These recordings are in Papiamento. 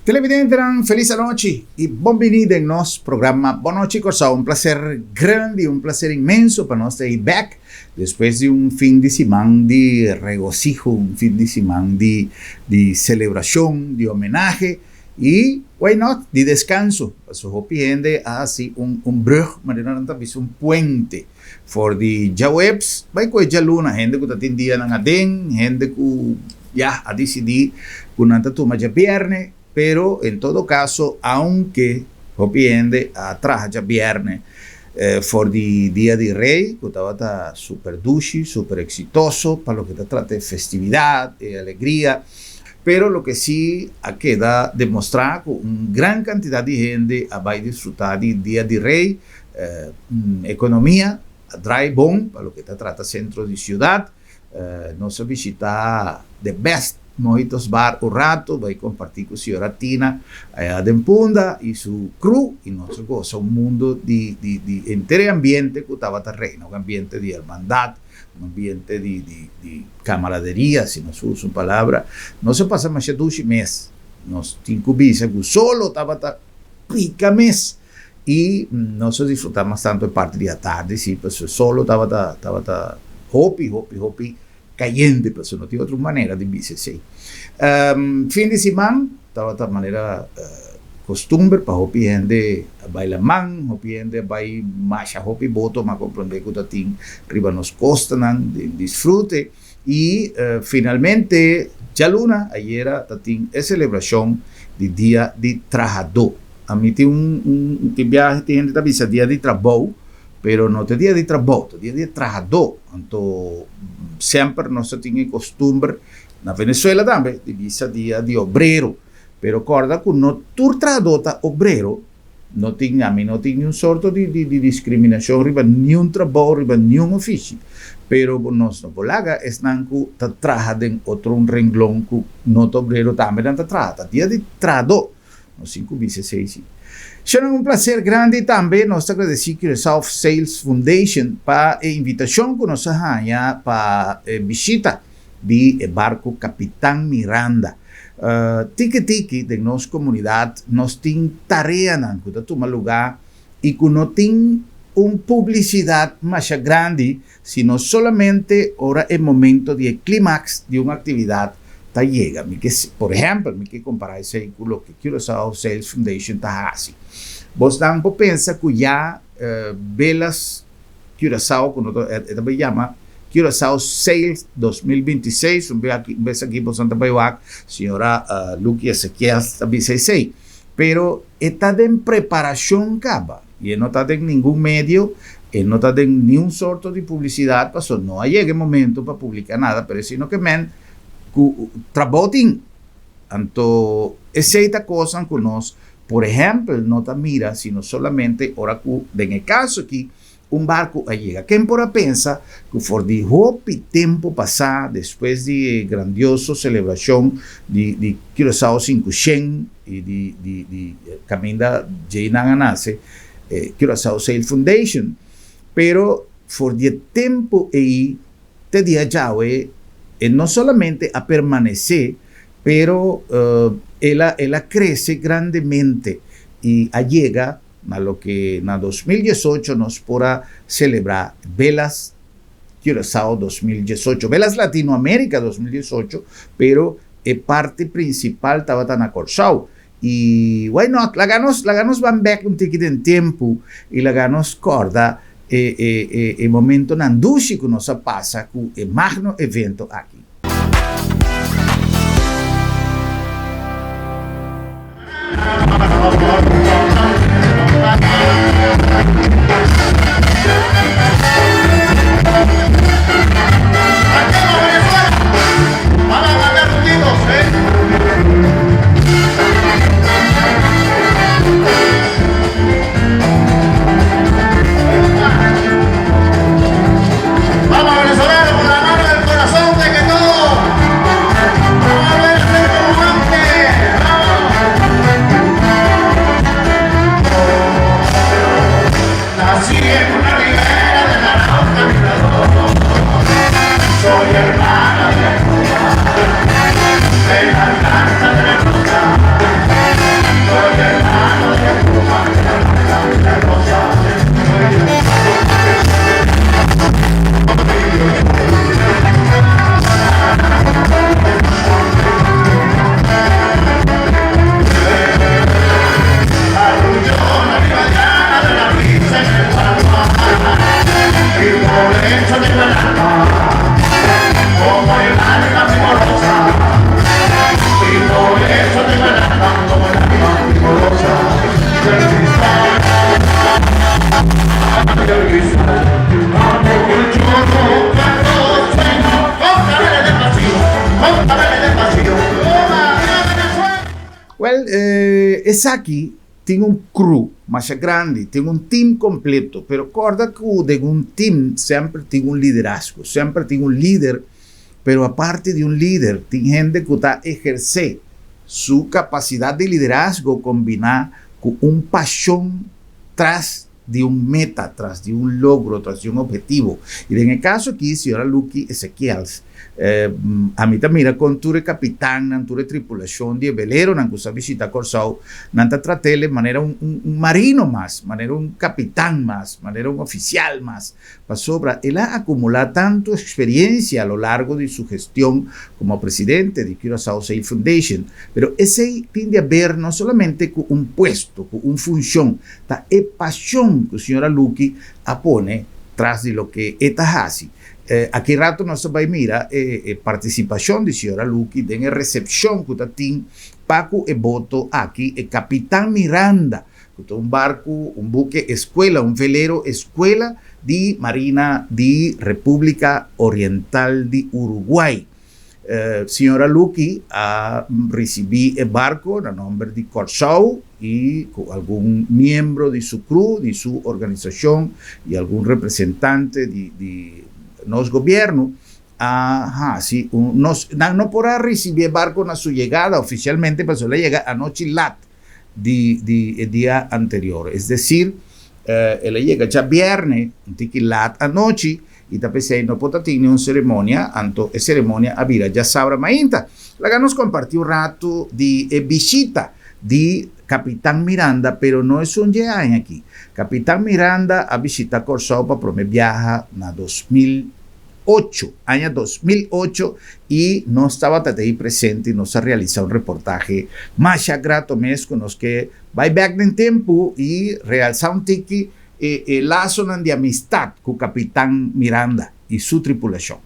Televidentenan felis anochi y bon bini den nos programa Bon Nochi Corsou. Un placer grandi, un placer inmenso pa nos ta ey bek despues di un fin di siman di regociho, un fin di siman di di celebracion, di homenahe y why not di descanso. Pasobra hopi hende a haci un un brug, manera nan ta bisa un puente for di djaweps bai cu e djaluna, hende cu ta tin dianan aden, hende cu ya a dicidi cu nan ta tuma djabierne, pero en todo caso aunke hopi hende a traha djabierne for di Dia di Rey cu tabata super dushi, super exitoso pa loke ta trata e festividad, e alegria, pero loke si a keda demostra cu un gran cantidad di hende a bai disfruta di Dia di Rey. Ekonomia a draai bon pa loke ta trata sentro di siudat. Nos a bishita The Best Mojitos Bar un rato bai kompartí ku señora Tina aya den Punda i su crew i nos a gosa un mundo di di di henter e ambiente ku tabata reina, un ambiente di hermandat, un ambiente di di di camaraderia si nos usa un palabra. Nos a pasa masha dushi mes. Nos tin ku bisa ku solo tabata pika mes. I nos a disfrutá mas tantu e parti di atardi, sí, pasobra solo tabata, tabata hopi, hopi, hopi kayente, pasobra no tin otro manera di bisa esei. Fin di siman tabata manera kostumber pa hopi hende a bai laman, hopi hende a bai masha hopi boto, m'a komprondé ku ta tin riba nos kostanan den disfrute. I finalmente djaluna ayera ta tin e selebrashon di Dia di Trahadó. Ami tin un un tin biahe tin hende ta bisa dia di trabou, pero no ta dia di trabou, ta dia di e trahadó. Anto semper nos ta tin e kostumber na Venezuela tambe di bisa dia di obrero, pero kòrda ku no tur trahadó ta obrero, no tin ami no tin niun sorto di di di diskriminashon riba niun trabou, riba niun ofishi, pero nos no por laga esnan ku ta traha den otro un renglon ku no ta obrero tambe nan ta traha, ta dia di trahadó. Nos tin cu bisa esey si. Sharon, un placer grandi tambe nos ta agradeci Curaçao Sales Foundation pa e invitacion cu nos a haña pa e bishita di e barco Capitan Miranda. Tiki tiki den nos comunidad nos tin tareanan cu ta tuma lugar y cu no tin un publicidad masha grandi sino solamente ora e momento di e climax di un actividad ta yega. Mi ke, por ehempel, mi ke compara esey cu loke Curaçao Sales Foundation ta haci. Bosnan por pensa cu ya Velas Curaçao, cu no ta, e ta bay yama Curaçao Sales 2026, un bes aki, un bes aki bosnan ta bay wak, señora Lucky Ezequiel ta bisa esey. Pero e ta den preparacion caba. I e no ta den ningun medio, e no ta den niun sorto di publisidat, paso no a yega e momento pa publica nada, pero esei no ke men ku trabou tin. Anto esei ta kosnan ku nos, por ehèmpel, no ta mira sino solamente ora ku, den e kaso aki, un barku a yega. Ken por a pensa ku for di hopi tempu pasá, despues di e grandioso selebrashon di di Curaçao Sinkushen, i di di di kaminda djei nan a nase e Curaçao Sail Foundation, pero for di e tempu ei te dia djawe e no solamente a permanesé pero el a el a krese grandemente i a yega na loke na 2018 nos por a selebrá Velas Curaçao 2018, Velas Latinoamérica 2018, pero E parti principal tabata na Corsou. Y why not, laga nos, laga nos ban bek un tiki den tempu y laga nos corda e, e, e, e momentonan dushi cu nos a pasa cu e magno evento aki. Wel, esaki tin un crew masha grandi, tin un team completo, pero corda cu den un team semper tin un liderazgo, semper tin un lider, pero aparte di un lider tin hende cu ta eherce su capacidad di liderazgo combina cu un pasion tras di un meta, tras di un logro, tras di un obhetivo. Y den e caso aki, señora Lucky Ezequiels, ami ta mira con tur e capitannan, tur e tripulacion di e beleronan cu sa bishita Corsou, nan ta trat'el manera un un marino mas, manera un capitan mas, manera un oficial mas. Pasobra el a acumula tanto experiencia a lo largo di su gestion como presidente di Curaçao Sail Foundation, pero esey tin di haber no solamente cu un puesto, cu un funcion, ta e pasion cu señora Lucky a pone tras di loke e ta haci. Aki rato nos ta bay mira e participacion di señora Lucky den e recepcion cu ta tin pa cu e boto aki, e Capitan Miranda, Ku ta un barku, un buke eskuela, un velero eskuela di Marina di Repúblika Oriental di Uruguay. Señora Lucky a risibí e barko na nòmber di Kòrsou i ku algun miembro di su crew, di su organisashon i algun representante di di nos gobièrnu a hasi un nos nan no por a risibí e barko na su yegada ofisialmente pasobra el a yega anochi lat. di di e dia anterior. Es decir, el a yega djabierne un tiki lat anochi y ta pesey no por ta tin niun ceremonia, anto e ceremonia a bira djasabra mainta. Laga nos comparti un rato di e bishita di Capitan Miranda, pero no esun dje aña aki. Capitan Miranda a bishita Corsou pa prome biaha na 2008, aña 2008, y nos tabata ta ei presente y nos a realisa un reportahe masha grato mes cu nos ke bay bek den tempo y realsa un tiki e e lasonan di amistad cu Capitan Miranda y su tripulacion.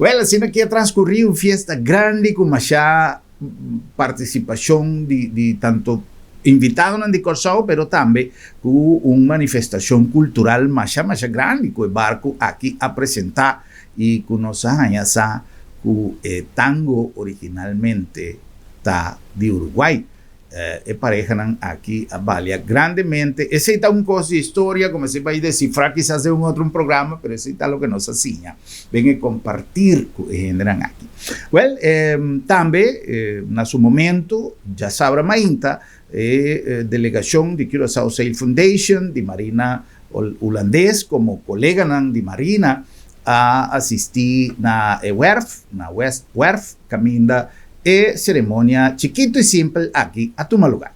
Well, asina ki a transcurri un fiesta grandi cu masha participacion di tanto invitadonan di Corsou pero tambe cu un manifestacion cultural masha masha grandi cu e barco aki a presenta y cu nos a haña sa cu e tango originalmente ta di Uruguay. E parehanan aki a balia grandemente. Esey ta un cos di historia cu mester bay descifra kisas den un otro un programa, pero esey ta loke nos a siña den e compartir cu e hendenan aki. Wel, tambe na su momento, djasabra mainta, e delegacion di Curaçao Sail Foundation, di Marina Hulandes como coleganan di Marina a asisti na e werf, na West Werf, caminda E ceremonia chikito y simpel aki a tuma lugar.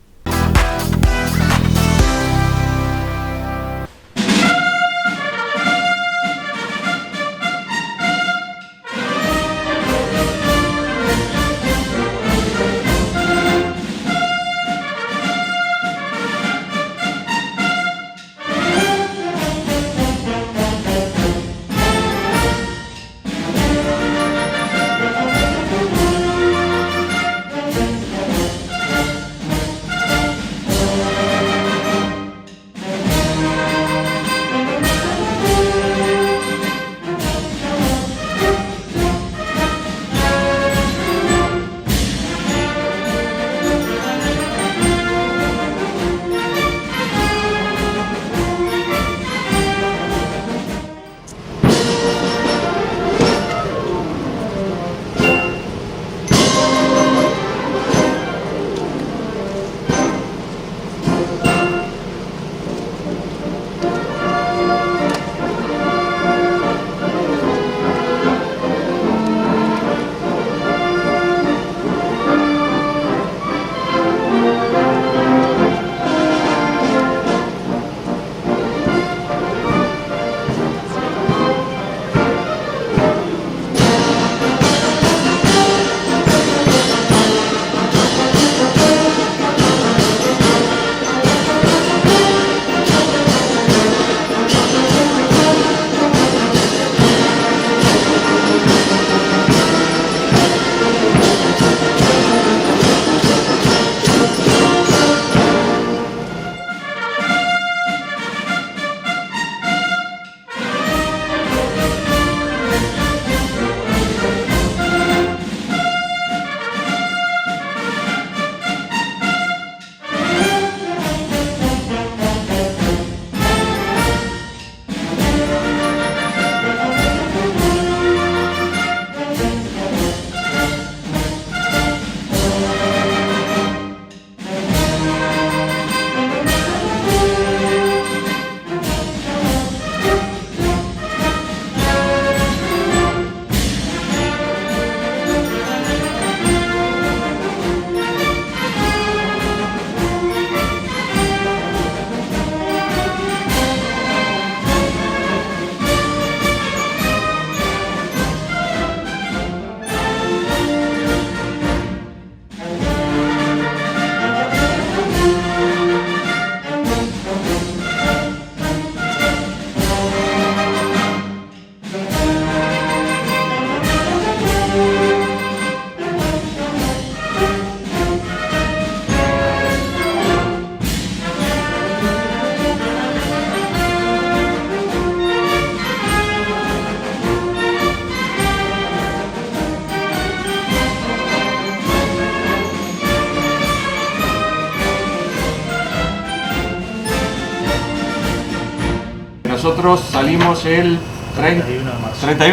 Nosotros salimos el 31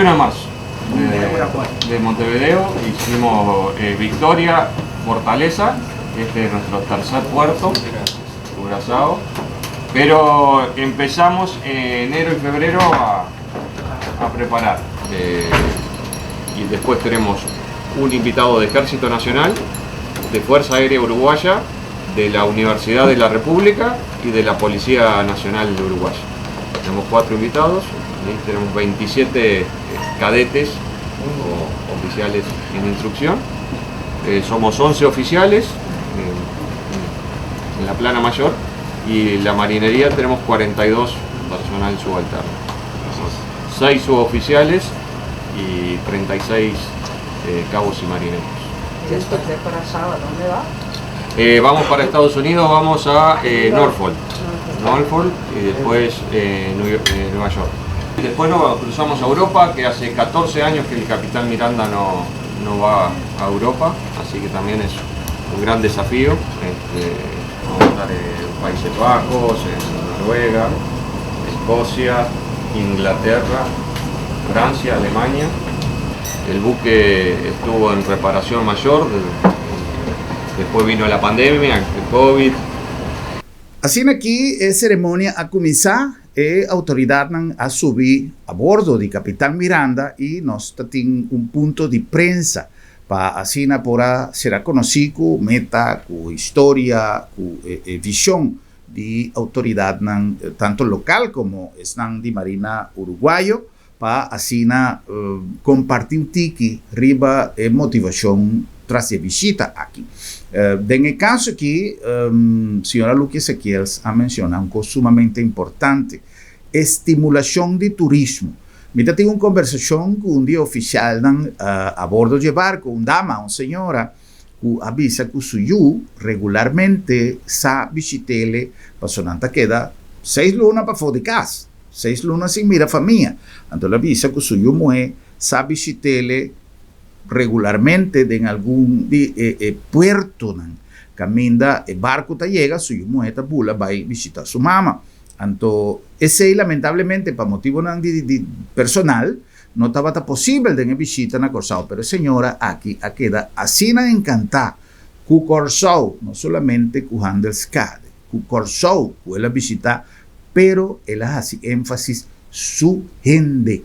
de marzo de Montevideo, hicimos Victoria, Fortaleza, este es nuestro tercer puerto, Curazao, pero empezamos en enero y febrero a, a preparar. Y después tenemos un invitado de Ejército Nacional, de Fuerza Aérea Uruguaya, de la Universidad de la República y de la Policía Nacional de Uruguay. Tenemos cuatro invitados, y tenemos 27 cadetes o oficiales en instrucción. Somos 11 oficiales en la plana mayor y la marinería tenemos 42 personal subalterno. 6 suboficiales y 36 cabos y marineros. ¿Y después de Curazao a dónde va? Vamos para Estados Unidos, vamos a Norfolk. Norfolk y después Nueva York. Después nos cruzamos a Europa, que hace 14 años que el Capitán Miranda no va a Europa, así que también es un gran desafío. Vamos a estar en Países Bajos, en Noruega, Escocia, Inglaterra, Francia, Alemania. El buque estuvo en reparación mayor, después vino la pandemia, el COVID. Asina aki e ceremonia a cuminsa, e autoridadnan a subi a bordo di Capitán Miranda y nos tin un punto di prensa pa asina por a ser conoci cu meta, cu historia, cu vision di autoridadnan tanto local como esnan di Marina Uruguayo pa asina comparti un tiki riba e motivacion tras e bishita aki. Den e caso aki, señora Lucky Ezequiels a menciona un cos sumamente importante, estimulacion di turismo. Mi ta tin un conversacion cu un di e oficialnan a bordo di e barco, un dama, un señora, cu a bisa cu su yu regularmente sa bishitele pasobra nan ta keda 6 luna pafó di cas, 6 luna sin mira famia. Anto el a bisa cu su yu muhé sa bishitele regularmente den algun di e puertonan caminda e barco ta yega, su yu muhé ta bula bay bishita su mama. Anto esey lamentablemente pa motibonan di personal no tabata posibel den e bishita na Kòrsou, pero e señora aki a keda asina enkantá ku Kòrsou, no solamente ku Handelskade, ku Kòrsou ku el a bishitá, pero el a hasi énfasis su hende.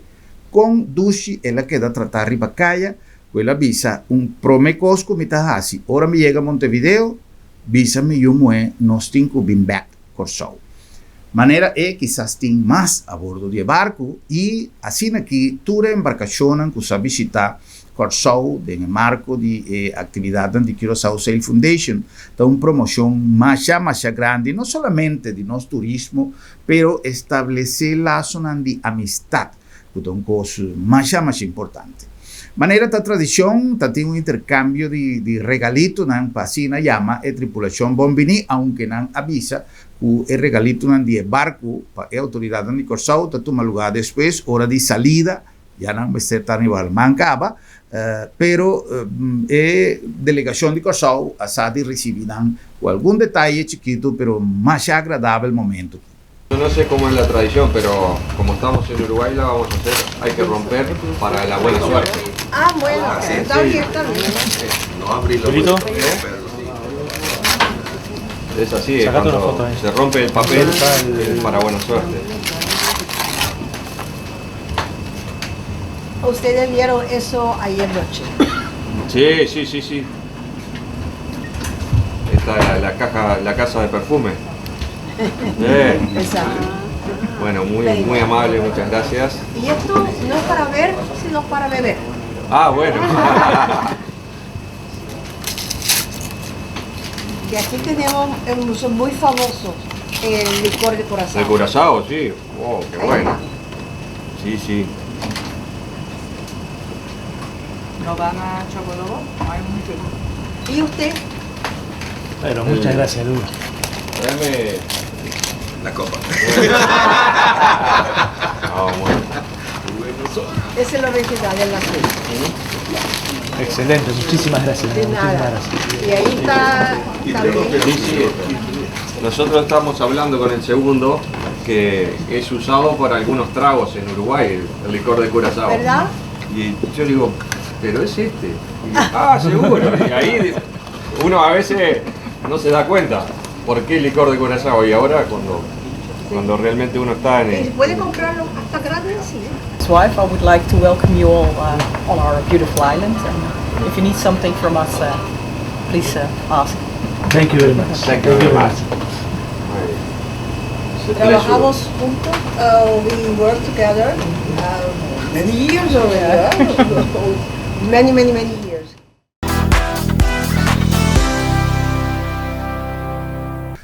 Kon dushi el a keda tratá riba kaya, ku el a bisa, Un promé kos ku mi ta hasi ora mi yega Montevideo, bisa mi yu muhé nos tin ku bin bèk Kòrsou. Manera e kisas tin mas a bordo di e barku i asina ki tur e embarkashonnan ku sa bishitá Kòrsou den e marko di e aktividatnan di Curaçao Sail Foundation ta un promoshon masha masha grandi no solamente di nos turismo pero establesé lasonan di amistat ku ta un kos masha masha importante. Manera ta tradishon ta tin un interkambio di di regalitonan pa asina yama e tripulashon bon bini aunke nan a bisa ku e regalitonan di e barku pa e outoridatnan di Kòrsou ta tuma lugá despues ora di salida, ya nan mester ta riba alman kaba, pero e delegashon di Kòrsou a sa di risibí nan ku algun detaye chikitu pero masha agradabel momento. No sé cómo es la tradición, pero como estamos en Uruguay la vamos a hacer, hay que romper para la buena suerte. Ah, bueno, está bien, está bien. No abrirlo. Es así, Sacate una cuando foto ahí. se rompe el papel es para buena suerte. Ustedes vieron eso ayer noche. Sí, sí, sí, sí. Esta es la caja, la casa de perfume. Exacto. Bueno, muy, muy amable, muchas gracias. Y esto no es para ver, sino para beber. Ah, bueno. Y aquí tenemos un uso muy famoso, el licor de Curazao. De Curazao, sí. Oh, qué Ahí bueno. está. Sí, sí. ¿No van a Chobolobo? Hay mucho. ¿Y usted? Bueno, muchas gracias, Lu. Dame la copa. Ah, bueno. Ese es el original de la cruz. Excelente, muchísimas gracias. De Muchísimas nada. gracias. Y ahí está también. Sí, sí. Nosotros estamos hablando con el segundo que es usado para algunos tragos en Uruguay, el licor de Curazao. ¿Verdad? Y yo digo, pero es este. Y, ah, seguro. Y ahí uno a veces no se da cuenta por qué licor de Curazao. Y ahora cuando realmente uno está en Y el... puede comprarlo hasta grande así. His wife, I would like to welcome you all on our beautiful island. And if you need something from us, please ask. Thank you very much. Thank you very much. It's a pleasure. Trabajamos juntos, we work together many years already. Many, many, many years.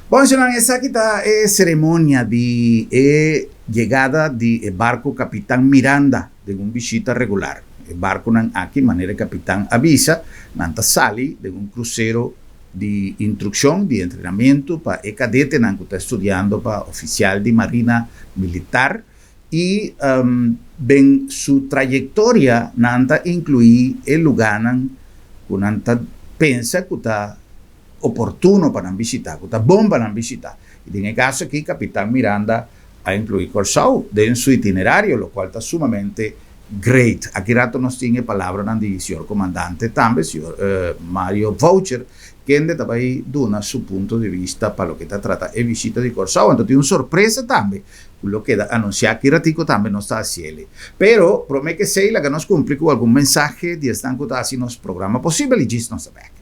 Bon, señor, esaki ta e ceremonia di e yegada di e barco Capitán Miranda den un bishita regular. E barkunan aki, manera e kapitan a bisa, nan ta sali den un krusero di instrukshon, di entrenamentu pa e kadetenan ku ta studiando pa ofisial di Marina Militar i den su trayektoria nan ta inkluí e lugánan ku nan ta pensa ku ta oportuno pa nan bishitá, ku ta bon pa nan bishitá. I den e kaso akí Kapitan Miranda a inkluí Kòrsou den su itinerario, lokual ta sumamente great. Aki rato nos tin e palabranan di señor Komandante tambe, señor Mario Voucher, kende ta bai duna su punto di bista pa loke ta trata e bishita di Kòrsou. Anto tin un sorpresa tambe ku lo keda anunsiá aki ratico tambe nos ta hasiele. Pero promé ke esei laga nos kumpli ku algun mensahe di esnan ku ta hasi nos programa posibel i djis nos ta bèk.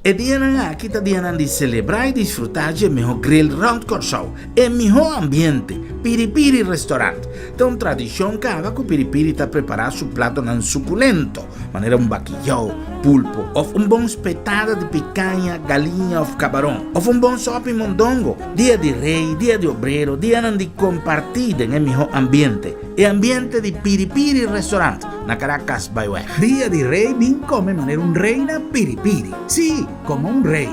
E dianan aki ta dianan di selebrá i disfrutá dje mihó grill rònt Kòrsou, e mihó ambiente, Piri Piri Restaurant. Ta un tradishon kaba ku Piri Piri ta prepará su platonan sukulento, manera un bakiyou, pulpo, òf un bon spetada di pikaña, galiña òf kabaron, òf un bon sòpi mondongo. Dia di Rei, Dia di Obrero, dianan di kompartí den e mihó ambiente, e ambiente di Piri Piri Restaurant na Caracas Byweg. Dia di Rei bin come manera un rey na Piri Piri. Sí, como un rey.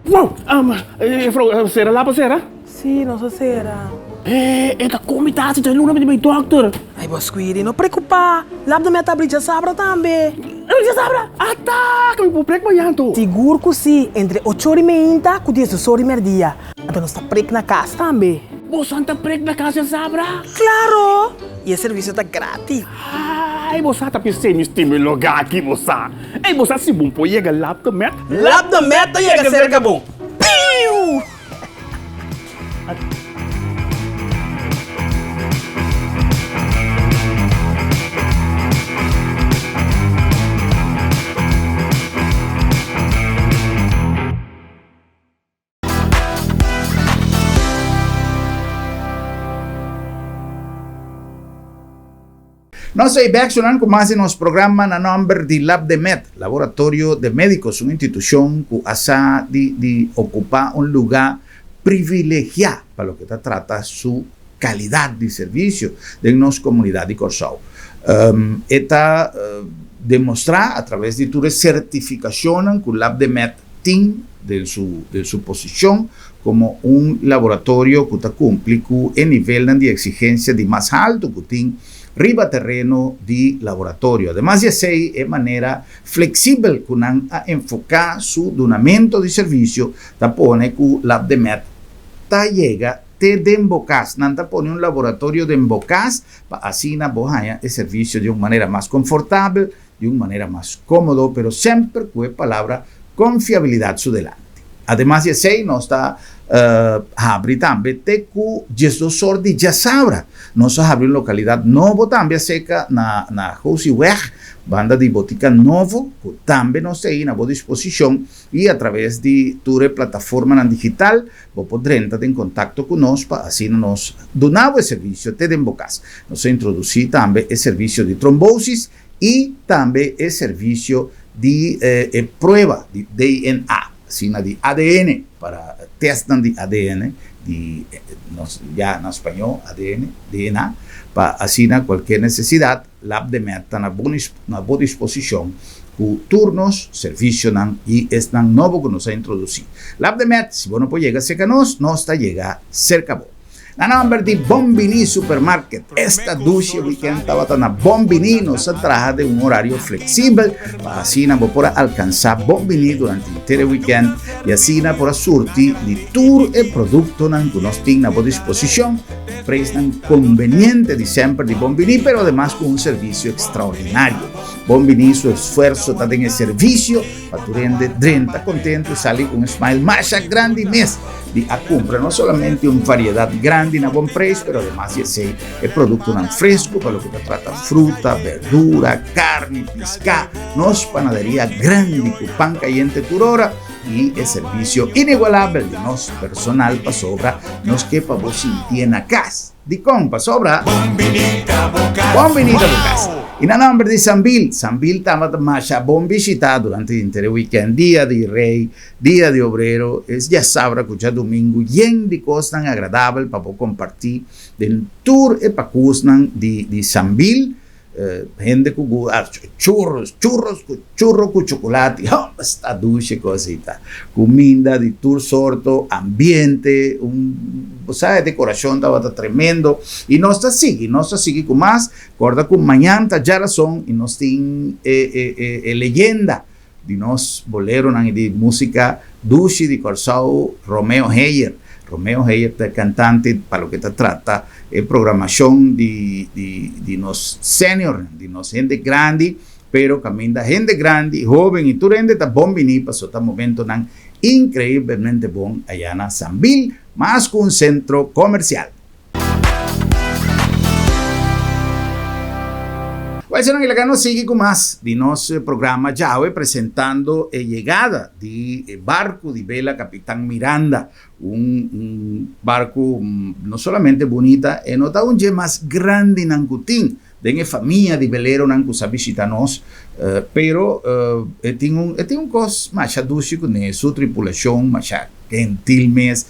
Wow! Juffrouw, sera lapa sera? Sí, nos a sera. Eh, e ta come tasi, ta luna mi di bai dokter. Ay, bo Squiri, no preocupa. Lap de meta abri djasabra tambe. Abri djasabra? Ata, cu mi por prek mañan to. Sigur cu si, entre ocho ora y meinta cu diesdos ora y merdia. Anto nos ta prek na cas tambe. Bosan ta prek na cas djasabra? Claro! Y e servicio ta gratis. Ay, bo sa ta pesey mi stima e loga aki, bo sa. Ey, bo sa si bon por yega Lap de Met? Lap de Met ta yega cerca bo. Piu! Nos ei bek sunan ku mas di nos programa na nòmber di Labdemed, Laboratorio de Médicos, un institushon ku a sa di di okupá un lugá privilegiá pa loke ta trata su kalidat di servisio den nos komunidat di Kòrsou. E ta demostrá atraves di tur e sertifikashonnan ku Labdemed tin den su den su posishon komo un laboratorio ku ta kumpli ku e nivelnan di eksigensia di mas haltu ku tin riba tereno di laboratorio. Ademas di esei, e manera fleksibel ku nan a enfoká su dunamentu di servisio ta pone ku Labdemed ta yega te den bo kas. Nan ta pone un laboratorio den bo kas pa asina bo haña e servisio di un manera mas konfortabel, di un manera mas kómodo, pero semper ku e palabra konfiabilidat su delanti. Ademas di esei nos ta habri tambe te ku diesdos or di djasabra. Nos a habri un lokalidat nobo tambe aserka na na Hosiweg, banda di Botika Novo, ku tambe nos ta ei na bo disposishon i atraves di tur e plataformanan digital bo por drenta den kontakto ku nos pa asina nos duna bo e servisio te den bo kas. Nos a introdusí tambe e servisio di trombosis i tambe e servisio di e prueba di DNA. Asina di ADN, para testnan di ADN, di nos ya na spañó ADN, DNA, pa asina cualkier necesidad Lab de Med ta na bo na bo disposicion cu tur nos servicionan y esnan nobo cu nos a introduci. Lab de Med, si bo no por yega cerca nos, nos ta yega cerca bo. Na nomber di Bon Bini Supermarket, esta dushi weekend tabata na Bon Bini. Nos a traha den un horario flexibel pa asina bo por a alcansa Bon Bini durante henter e weekend y asina por a surti di tur e productonan cu nos tin na bo disposicion, prijsnan conveniente di semper di Bon Bini, pero ademas cu un servicio extraordinario. Bon Bini su esfuerzo ta den e servicio pa tur hende drenta contento y sali cu un smile masha grandi mes. Di a cumpra no solamente un variedad grandi na bon prijs, pero ademas di esey e productonan fresco pa loke ta trata fruta, berdura, carni, pisca, nos panaderia grandi cu pan cayente tur ora y e servicio inigualabel di nos personal pasobra nos ke pa bo sintié na cas. Dikon? Pasobra Bon binita bo kas. Bon binita bo kas. I na nòmber di Sambil, Sambil tabata masha bon bishitá durante henter e wikènt, dia di Rei, dia di Obrero, es djasabra ku djadumingu yen di kosnan agradabel pa bo kompartí den tur e pakusnan di di Sambil. Hende ku gusta churros, churros ku churro ku chocolate, oh esta dushi cosita. Cuminda di tur sorto, ambiente, un bo sa e decoracion tabata tremendo y nos ta sigui, nos ta sigui cu mas, corda cu mañan ta djarason y nos tin e e e e leyenda di nos boleronan y di musica dushi di Corsou, Romeo Heyer. Romeo Heyer ta e cantante pa loke ta trata e programacion di di di nos seniornan, di nos hende grandi, pero caminda hende grandi, hoben y tur hende ta bon bini paso ta momentonan increibelmente bon aya na Sambil, mas cu un centro comercial. Well, señor Aguilar, nos sigui cu mas di nos programa djawe presentando e yegada di e barco di bela Capitán Miranda, un un barco no solamente bunita, e no ta un dje mas grandinan cu tin den e famia di beleronan cu sa bishita nos, pero e tin un e tin un cos masha dushi cune, su tripulacion masha gentil mes,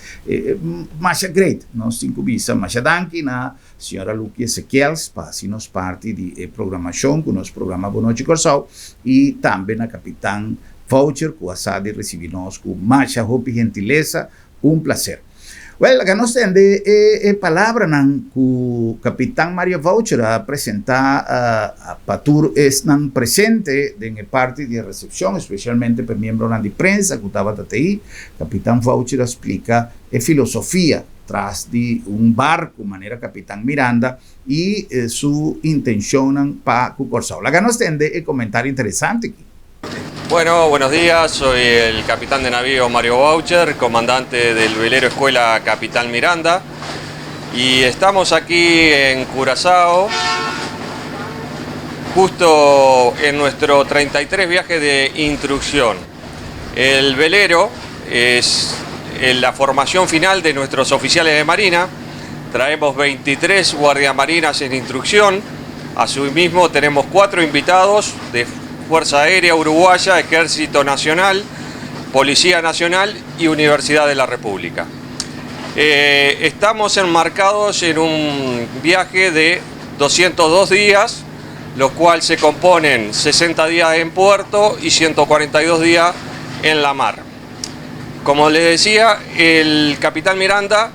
masha great, nos tin cu bisa masha danki na Señora Lucky Ezequiels pa haci nos parti di e programacion cu nos programa Bon Nochi Corsou y tambe na Capitan Foucher cu a sa di ricibi nos cu masha hopi gentilesa, un placer. Wel, laga nos tende e e palabranan cu Capitan Mario Foucher a presenta pa tur esnan presente den e parti di e recepcion, especialmente pa e miembronan di prensa cu tabata tei. Capitan Foucher a splica e filosofia tras di un barco manera Capitan Miranda y su intencionnan pa cu Corsou. Laga nos tende e comentario interesante aki. Bueno, buenos días, soy el capitán de navío Mario Boucher, comandante del velero escuela Capitán Miranda y estamos aquí en Curazao justo en nuestro 33 viaje de instrucción. El velero es la formación final de nuestros oficiales de marina. Traemos 23 guardiamarinas en instrucción. Asimismo tenemos cuatro invitados de Fuerza Aérea Uruguaya, Ejército Nacional, Policía Nacional y Universidad de la República. Eh, estamos enmarcados en un viaje de 202 días, los cuales se componen 60 días en puerto y 142 días en la mar. Como les decía, el capitán Miranda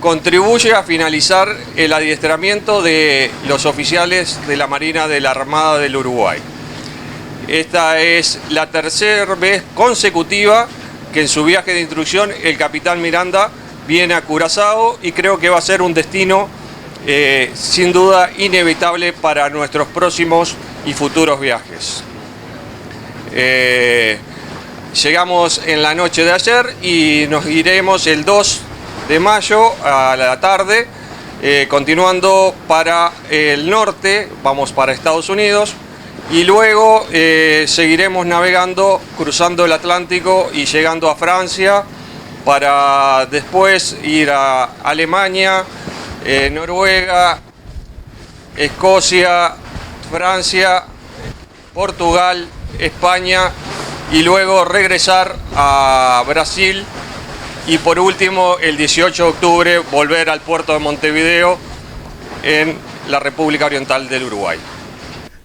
contribuye a finalizar el adiestramiento de los oficiales de la Marina de la Armada del Uruguay. Esta es la tercera vez consecutiva que en su viaje de instrucción el capitán Miranda viene a Curazao y creo que va a ser un destino eh, sin duda inevitable para nuestros próximos y futuros viajes. Eh, llegamos en la noche de ayer y nos iremos el 2 de mayo a la tarde, eh, continuando para el norte, vamos para Estados Unidos y luego eh, seguiremos navegando, cruzando el Atlántico y llegando a Francia para después ir a Alemania, Noruega, Escocia, Francia, Portugal, España y luego regresar a Brasil y por último el 18 de octubre volver al puerto de Montevideo en la República Oriental del Uruguay.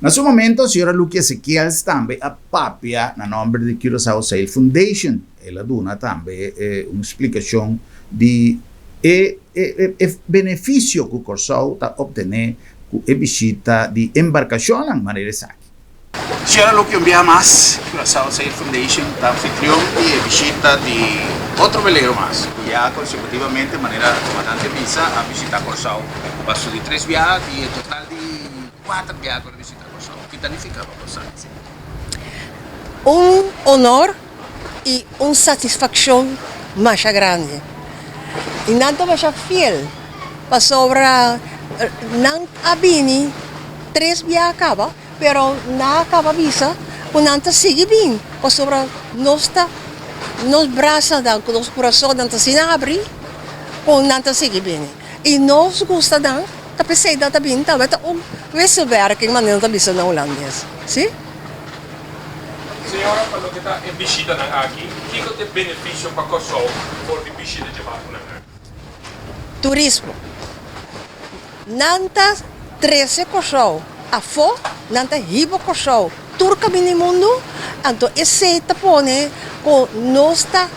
Na su momento, señora Lucky Ezequiels tambe a papia na nomber di Curaçao Sail Foundation. El a duna tambe un splicacion di e e beneficio cu Corsou ta obtene cu e bishita di embarcacionnan manera esaki. Señora Lucky un biaha mas, Curaçao Sail Foundation ta anfitrion di e bishita di otro velero mas cu ya consecutivamente manera Comandante bisa a bishita Corsou pa su di tres biaha di e total di Cuater biaha cu el a bishita Corsou. Ki ta nifica pa bo esaki? Un honor y un satisfaccion masha grandi. Y nan ta masha fiel pasobra nan a bini tres biaha caba pero nan a caba bisa cu nan ta sigui bin pasobra nos ta nos brasanan cu nos curasonnan ta asina habri cu nan ta sigui bini y nos gusta nan. Ta p'esei nan ta bini tambe ta un wisselwerking manera nan ta bisa na Hulandes, si. Señora, pa loke ta e bishitanan aki, kiko ta e benefisio pa Kòrsou for di bishita dje barkunan aki? Turismo. Nan ta trese Kòrsou afó, nan ta hiba Kòrsou tur kaminda di mundu, anto esei ta pone ku nos ta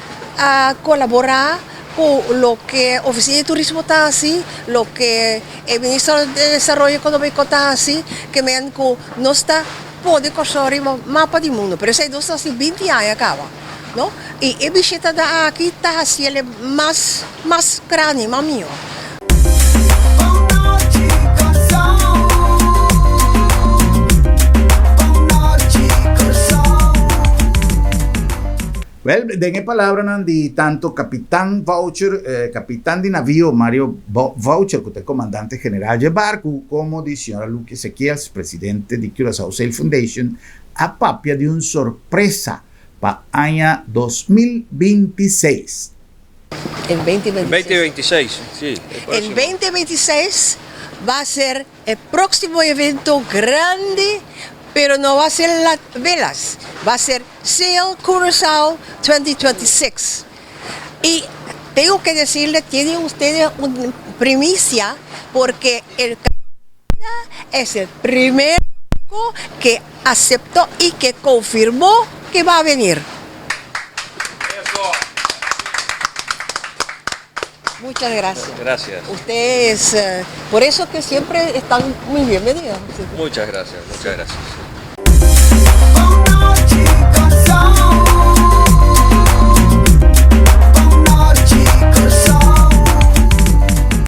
kolaborá Ku loke Ofisina di Turismo ta hasi, loke e Minister di Desaroyo Ekonómiko ta hasi, ke men ku nos ta pone Kòrsou riba mapa di mundu. Pero esei nos ta hasi binti aña kaba, no? I e bishitanan aki ta hasi el mas mas grandi, mas mihó. Wel, den e palabranan di tanto Kapitan Voucher, kapitan di navio Mario Voucher, ku ta e komandante general dje barku, komo di señora Lucky Ezequiels, presidente di Curaçao Sail Foundation, a papia di un sorpresa pa aña 2026. En 2026. 2026, sí, el próximo. En 2026 va a ser e próximo evento grandi, pero no va a ser la velas, va a ser Sail Curaçao 2026. Y tengo que decirle, tienen ustedes una primicia porque el es el primer barco que aceptó y que confirmó que va a venir. Muchas gracias. Gracias. Ustedes, por eso que siempre están muy bienvenidos. Muchas gracias, muchas gracias.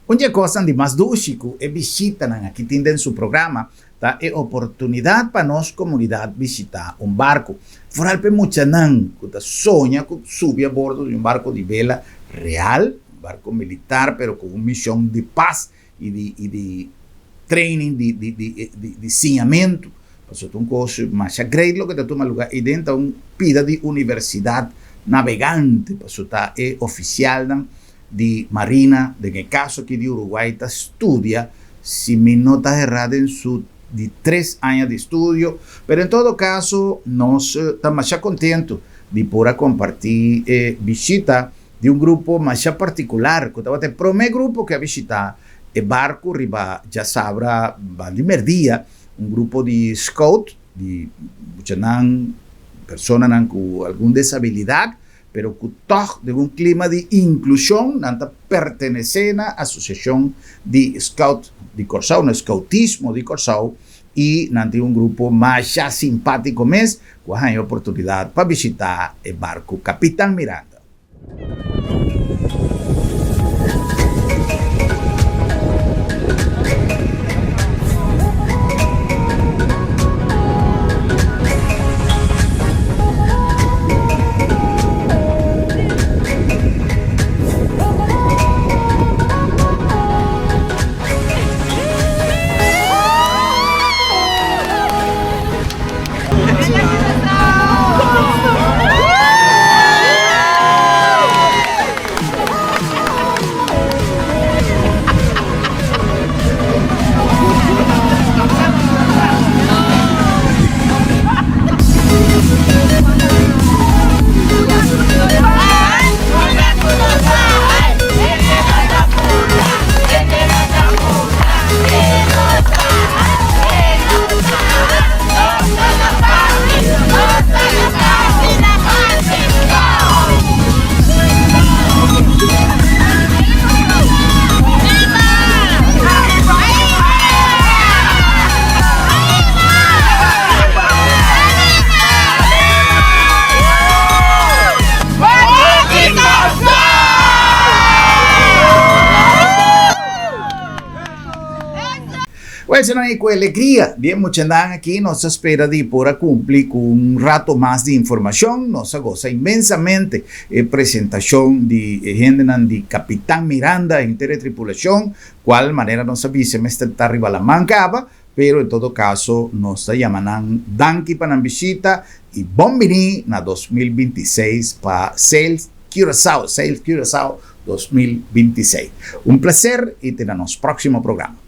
Un di e kosnan di mas dushi ku e bishitanan aki tin den su programa ta e oportunidat pa nos komunidat bishitá un barku. Foral pa e muchanan ku ta soña ku subi a bordo di un barku di bela real, un barku militar pero ku un mishon di pas i di i di training di di di di siñamentu. Pasobra ta un kos masha great loke ta tuma lugá ei den, ta un pida di universidat nabegante pasobra ta e ofisialnan di Marina, den e kaso aki di Uruguay, ta studia, si mi no ta herá den su di tres aña di estudio, pero en todo kaso nos ta masha kontentu di por a kompartí e bishita di un grupo masha partikular ku tabata e promé grupo ku a bishitá e barku riba djasabra bandi merdia, un grupo di scout di muchanan, personanan ku algun desabilidat. pero ku tòg den un klima di inklushon nan ta pertenesé na Asosiashon di Scout di Kòrsou, na Scoutismo di Kòrsou, i nan tin un grupo masha simpátiko mes ku a haña oportunidat pa bishitá e barku Kapitan Miranda. Well, señor, y cu alegria di e muchanan aki nos ta spera di por a cumpli cu un rato mas di informacion. Nos a goza inmensamente e presentacion di e hendenan di Capitan Miranda, henter e tripulacion, cual manera nos a bisa mester ta riba laman caba, pero en todo caso nos ta yama nan danki pa nan bishita y bon bini na 2026 pa Sail Curaçao, Sail Curaçao 2026. Un placer y te na nos proximo programa.